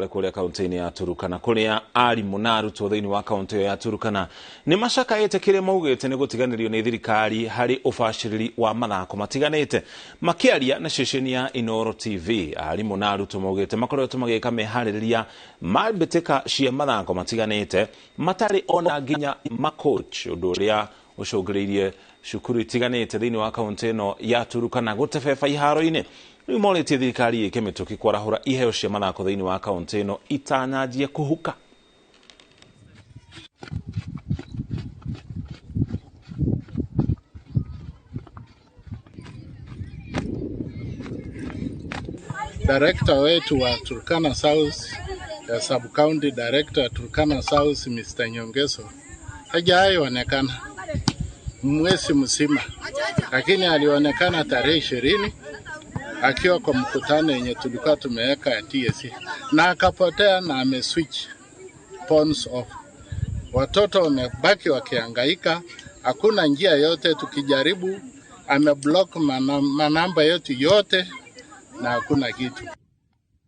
Kuria kaunti-inĩ ya Turukana kuria arimũ na arutwo thĩinĩ wa kaunti ĩyo ya Turukana nĩ macakaĩte kĩrĩa maugĩte nĩ gũtiganĩrio nĩ thirikari harĩ ũbacĩrĩri wa mathako matiganĩte. Makĩaria na ceceni ya Inooro TV, arimũ na arutwo maugĩte makoretwo magĩka meharĩrĩria ma mbĩtĩka cia mathako matiganĩte matarĩ ona nginya macoach, ũndũ ũrĩa ũcũngĩrĩirie cukuru itiganĩte thĩinĩ wa kaunti ĩno ya Turukana gũtebeba iharo-inĩ. Rĩu morĩtie thirikari ĩke mĩtũkĩ kwarahũra iheo cia mathako thĩinĩ wa kaunti ĩno itananjie kũhuka. Director wetu wa Turkana South ya Sub County Director Turkana South Mr. Nyongeso hajaonekana mwezi mzima, lakini alionekana tarehe 20 akiwa kwa mkutano yenye tulikuwa tumeweka ya TSC na akapotea na ameswitch phones off. Watoto wamebaki wakihangaika, hakuna njia yote. Tukijaribu ameblock manamba yetu yote na hakuna kitu.